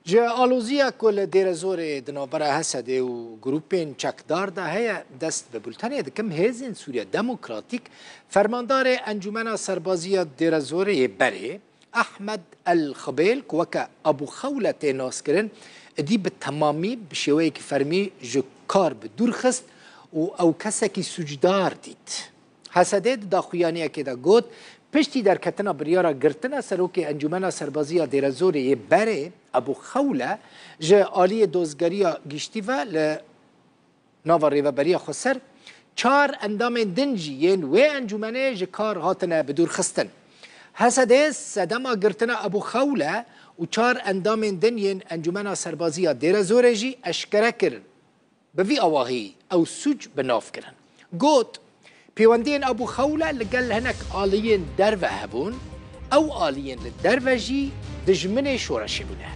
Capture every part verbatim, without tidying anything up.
Ji aloziya ku li Dêrezorê di navbera H S D û grûpên çekdar de heye, dest bi bultenê dikim. Hêzên Sûriya Demokratîk, fermandarê Encûmena Serbaziya Dêrezorê yê berê, Ahmed El Xibêl, ku weke Abu Xewle tê naskirin, êdî bi temamî, bi şêweyekî fermî ji kar bi dûr xist û ew kesekî sûcdar dît. H S D di daxuyaniyekê de got, piştî derketina biryara girtina serokê Encûmena Serbaziya Dêrezorê yê berê, Abu Xewle, ji aliyê dozgeriya giştî ve li nava rêveberiya xweser, çar endamên din jî yên wê encûmenê ji kar hatine bidûrxistin. H S D sedema girtina Abu Xewle û çar endamên din yên Encûmena Serbaziya Dêrezorê jî eşkere kir. Bi vî awahî ew sûc bi nav kirin. Got, pêwendiyên Abu Xewle li gel hinek aliyên derve hebûn, ew aliyên li derve jî dijminê şoreşê bûne.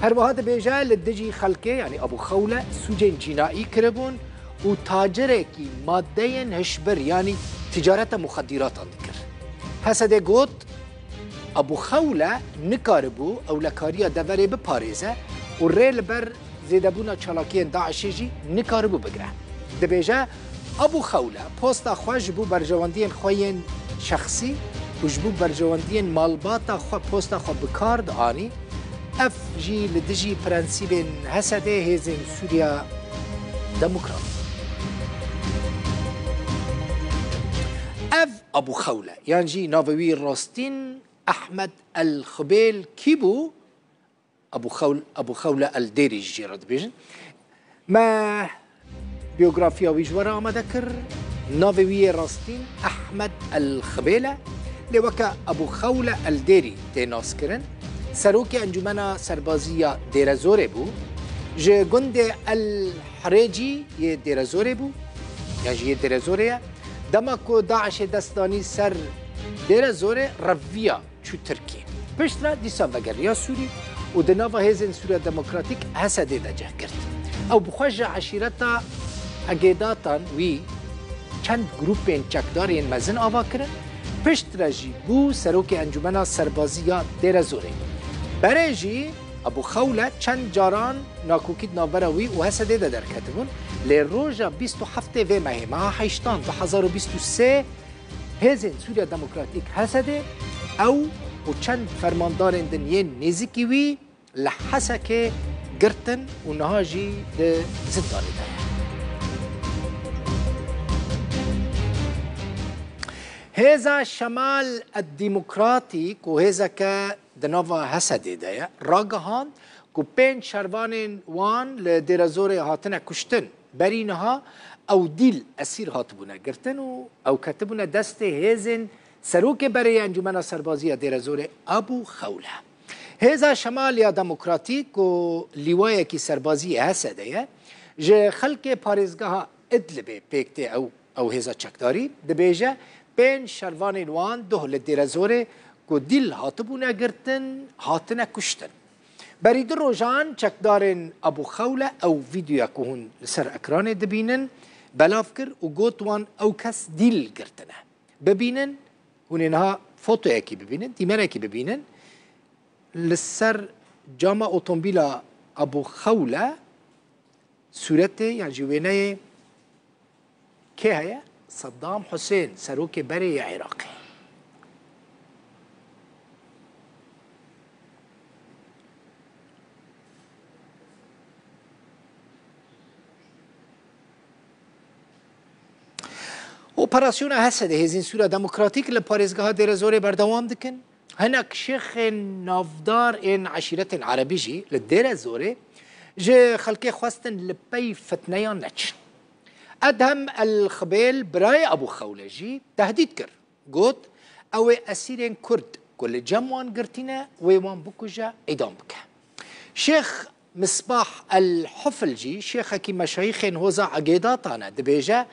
Herwiha dibêje, li dijî xelkê, yanî Abu Xewle, sûcên cînaî kiribûn û tacirekî madeyên hişbir, yanî ticareta muxedîratan dikir. H S D got, Abu Xewle nikaribû ewlekariya deverê biparêze û rê li ber zêdebûna çalakiyên DAIŞê jî nikaribû bigire. Dibêje, Abu Xewle posta xwe ji bo berjewendiyên xwe yên şexsî û ji bo berjewendiyên malbata xwe posta xwe bi kar dianî. Ev jî li dijî prensîbên H S D hêzên Sûriya Demokratîk. Ev Abu Xewle, yan jî navê wî rastîn Ahmed El Xibêl kî bû? Abu Xewl-, Abu Xewle El Dêrî jî jê re dibêjin. Me biyografiya wî ji we re amade kir. Navê wî yê rastîn Ahmed El Xibêl e. Lê weke Abu Xewle El Dêrî tê naskirin. Serokê Encûmena Serbazî ya Dêrezorê bû. Ji gundê El Hirêcî yê Dêrezorê bû. Yan jî yê Dêrezorê ye. Dema ku DAIŞê dest danî ser Dêrezorê, reviya çû Tirkiyê. Piştre dîsa vegeriya Sûrî û di nava Hêzên Sûriya Demokratîk, H S D, de cih girt. Ew bi xwe ji eşîreta Egêdatan wî çend grûpên çekdar yên mezin ava kirin, piştre jî bû serokê Encûmena Serbazî ya Dêrezorê. Berê jî Abu Xewle çend caran nakokî di navbera wî û H S D de derketibûn, lê roja bîst û heftê vê mehê, meha heştan du hezar û bîst û sê, Hêzên Sûriya Demokratîk, H S D, ew û çend fermandarên din yên nêzîkî wî li Hesekê girtin û niha jî di zindanê de ye. Hêza Şemal Demokratîk û hêzeke di nava H S D de ye, ragihand ku pênc şervanên wan li Dêrezorê hatine kuştin. Berî niha ew dîl esîr hatibûne girtin û ew ketibûne destê hêzên serokê berê ya Encûmena Serbazî ya Dêrezorê Abu Xewle. Hêza Şemal ya Demokratîk ku lîwayekî serbazî yê H S D ye, ji xelkê parêzgeha Idlibê pêk tê ew, ew hêza çekdarî, dibêje, pênc şervanên wan duh li Dêrezorê ku dîl hatibûne girtin, hatine kuştin. Berî du rojan çekdarên Abu Xewle ew vîdeoya ku hûn li ser ekranê dibînin, belav kir û got wan ew kes dîl girtine. Bibînin, hûn ê niha fotoyekî bibînin, dîmenekî bibînin. Li ser cama otomobîla Abu Xewle sûretê yan jî wêneyê kê heye? Saddam Husên, serokê berê yê Iraqê. Operasyona H S D, Hêzên Sûriya Demokratîk, li parêzgeha Dêrezorê berdewam dikin. Hinek şêxên navdar ên eşîretên erebî jî li Dêrezorê ji xelkê xwestin li pey fitneyan neçin. Edhem El Xibêl, birayê Abu Xewle jî tehdîd kir. Got, ew ê esîrên Kurd ku li cem wan girtî ne, wê wan bikuje, îdam bike. Şêx Misbah El Hufil jî şêxekî meşayîxên hoza Egêdatan e, dibêje,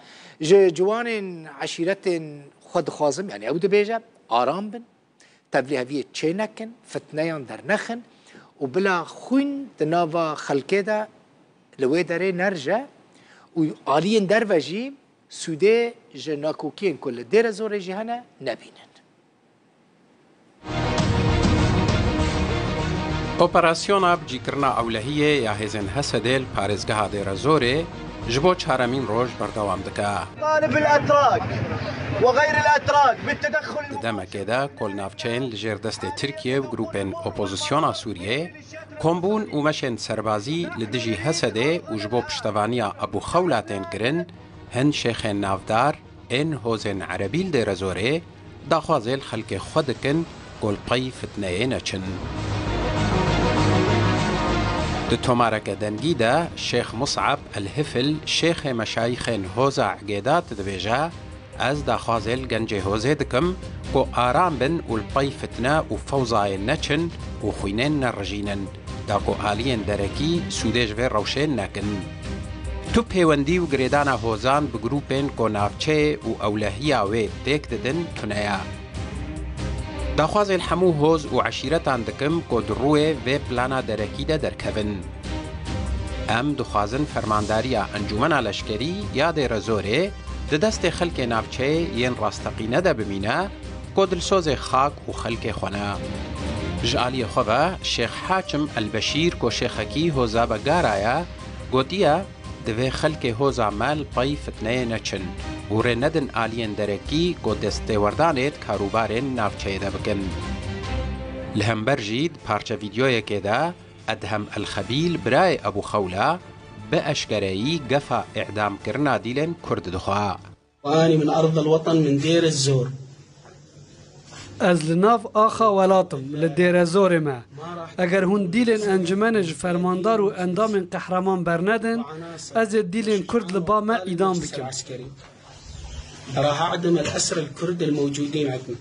ji ciwanên eşîretên xwe dixwazim, yanî ew dibêje, aram bin, tevlîheviyê çênekin, fitneyan dernexin û bila xwîn di nava xelkê de li wê derê nerije û aliyên derve jî sûdê ji nakokiyên ku li Dêrezorê jî hene nebînin. Operasyona bicîkirina ewlehiyê ya hêzên Hesedê li parêzgeha Dêrezorê ji bo çaremîn roj berdewam dike. طالب الأتراك وغير الأتراك بالتدخل Di demekê de ku li navçeyên li jêr destê Tirkiyê û grûpên opozisyona Sûriyê kombûn û meşên serbazî li dijî Hesedê û ji bo piştevaniya Ebû Xewla tên kirin, hin şêxên navdar ên hozên erebî li Dêrezorê daxwazê li xelkê xwe dikin ku li pey fitneyê neçin. Di tomareke dengî de Şêx Mus'ab El Hifil, şêxê meşayîxên hoza Egêdat dibêje, Ez daxwazê li gencê hozê dikim ku aram bin û li pey fitne û fewzayê neçin û xwînên nerijînin, da ku aliyên derekî sûdê ji vê rewşê nekin. Tu pêwendî û girêdana hozan bi grûpên ku navçeyê û ewlehiya wê têk didin tune ye. Daxwazê li hemû hoz û eşîretan dikim ku di rûyê vê plana derekî de derkevin. Em dixwazin fermandariya Encûmena Leşkerî ya Dêrezorê di destê xelkê navçeyê yên rasteqîne de bimîne ku dilsozê xak û xelkê xwe ne. Ji aliyê xwe ve Şêx Haçim El Beşîr ku şêxekî hoza Begara ye, gotiye, Divê xelkê hoza me li pey fitneyê neçin û rê nedin aliyên derekî ku destêwerdanê di karûbarên navçeyê de bikin. Li hember jî di parçe vîdyoyekê de Edhem El Xebîl, birayê Ebû Xewla, bi eşkereyî gefa îdamkirina dîlên Kurd dixwe. وأني من أرض الوطن من دير الزور. Ez li nav axa welat im, li Dêrezorê me. Eger hûn dîlên encûmenê ji fermandar û endamên qehreman bernedin, ez ê dîlên Kurd li ba me îdam bikim. راح أعدم الأسرى الكرد الموجودين عندنا.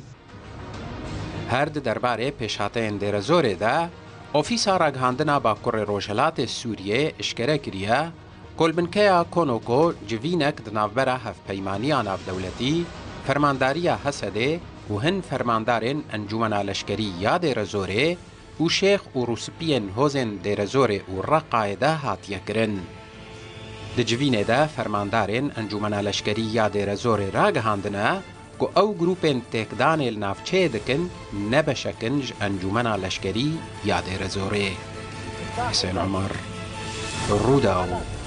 Her di derbarê pêşhateyên Dêrezorê de, Ofîsa Ragihandina Bakurê Rojhilatê Sûriyê eşkere kiriye ku li binkeya Konoko civînek di navbera Hevpeymaniya Navdewletî, Fermandariya Hesedê û hin fermandarên Encûmena Leşkerî ya Dêrezorê û şêx û rûspiyên hozên Dêrezorê û Reqayê de hatiye kirin. Di civînê de fermandarên Encûmena Leşkerî ya Dêrezorê ragihandine ku ew grûpên têkdanê li navçeyê dikin ne beşek in ji Encûmena Leşkerî ya Dêrezorê. Husên Omer, Rûdaw.